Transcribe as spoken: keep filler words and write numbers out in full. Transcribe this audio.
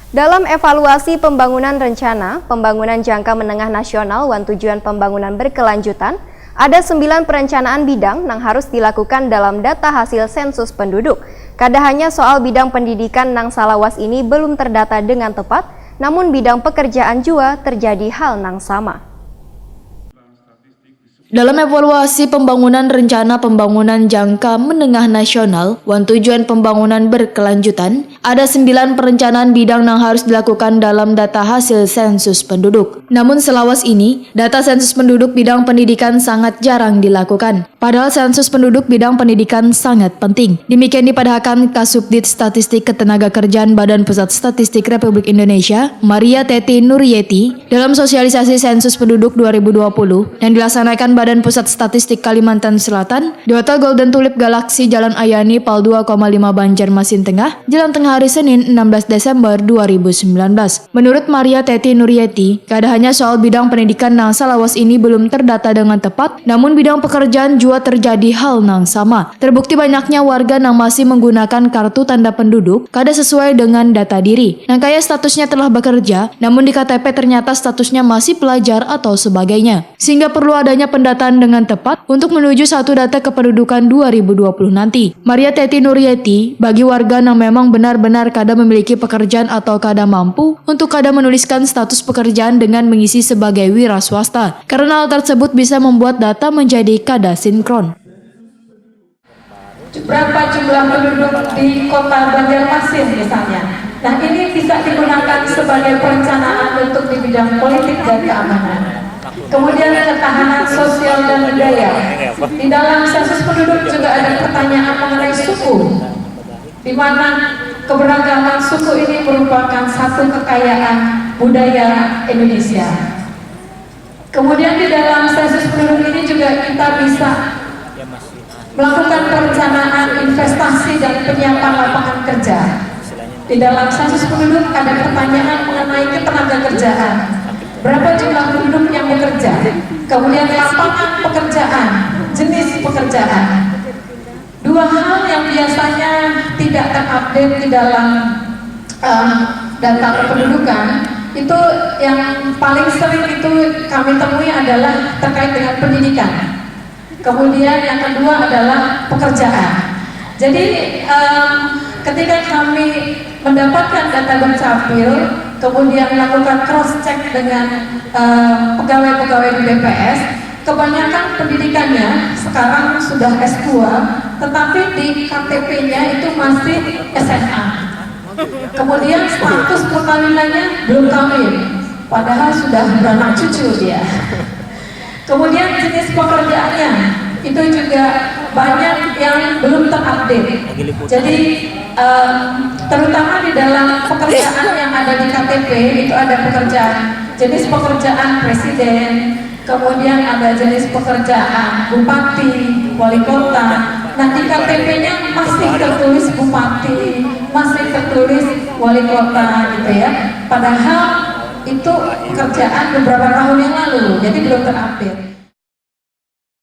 Dalam evaluasi pembangunan rencana pembangunan jangka menengah nasional wan tujuan pembangunan berkelanjutan, ada sembilan perencanaan bidang nang harus dilakukan dalam data hasil sensus penduduk. Kada hanya soal bidang pendidikan nang salawas ini belum terdata dengan tepat, namun bidang pekerjaan jua terjadi hal nang sama. Dalam evaluasi pembangunan rencana pembangunan jangka menengah nasional wan tujuan pembangunan berkelanjutan, ada sembilan perencanaan bidang nang harus dilakukan dalam data hasil sensus penduduk. Namun selawas ini, data sensus penduduk bidang pendidikan sangat jarang dilakukan. Padahal sensus penduduk bidang pendidikan sangat penting. Demikian dipadahakan Kasubdit Statistik Ketenagakerjaan Badan Pusat Statistik Republik Indonesia, Maria Teti Nuriyeti, dalam sosialisasi sensus penduduk dua ribu dua puluh yang dilaksanakan Badan Pusat Statistik Kalimantan Selatan di Hotel Golden Tulip Galaxy, Jalan Ayani, Pal dua koma lima, Banjarmasin Tengah, Jalan Tengah, hari Senin, enam belas Desember dua ribu sembilan belas. Menurut Maria Teti Nuriyeti, kada hanya soal bidang pendidikan nang salawas ini belum terdata dengan tepat, namun bidang pekerjaan jua terjadi hal nang sama. Terbukti banyaknya warga nang masih menggunakan kartu tanda penduduk kada sesuai dengan data diri. Nang kaya statusnya telah bekerja, namun di K T P ternyata statusnya masih pelajar atau sebagainya. Sehingga perlu adanya pendataan dengan tepat untuk menuju satu data kependudukan dua ribu dua puluh nanti. Maria Teti Nuriyeti, bagi warga nang memang benar-benar kada memiliki pekerjaan atau kada mampu untuk kada menuliskan status pekerjaan dengan mengisi sebagai wira swasta, karena hal tersebut bisa membuat data menjadi kada sinkron. Berapa jumlah penduduk di kota Banjarmasin misalnya. Nah, ini bisa digunakan sebagai perencanaan untuk di bidang politik dan keamanan. Kemudian ketahanan sosial dan budaya. Di dalam sensus penduduk juga ada pertanyaan mengenai suku, di mana keberagaman suku ini merupakan satu kekayaan budaya Indonesia. Kemudian di dalam sensus penduduk ini juga kita bisa melakukan perencanaan investasi dan penyiapan lapangan kerja. Di dalam sensus penduduk ada pertanyaan mengenai ketenaga kerjaan. Berapa jumlah penduduk yang bekerja? Kemudian lapangan pekerjaan, jenis pekerjaan. Dua hal yang biasanya tidak terupdate di dalam, eh, data kependudukan itu, yang paling sering itu kami temui adalah terkait dengan pendidikan. Kemudian yang kedua adalah pekerjaan. Jadi, em, ketika kami mendapatkan data dukcapil, kemudian melakukan cross check dengan, em, pegawai-pegawai di B P S, kebanyakan pendidikannya sekarang sudah S dua, tetapi di K T P-nya itu masih S M A. Kemudian status perkawinannya belum kawin, padahal sudah beranak cucu dia. Kemudian jenis pekerjaannya itu juga banyak yang belum terupdate. Jadi, em, terutama di dalam pekerjaan yang ada di K T P itu ada pekerjaan, jenis pekerjaan presiden, kemudian ada jenis pekerjaan bupati, wali kota. Nah, di K T P-nya masih tertulis bupati, masih tertulis wali kota gitu ya. Padahal itu pekerjaan beberapa tahun yang lalu, jadi belum terupdate.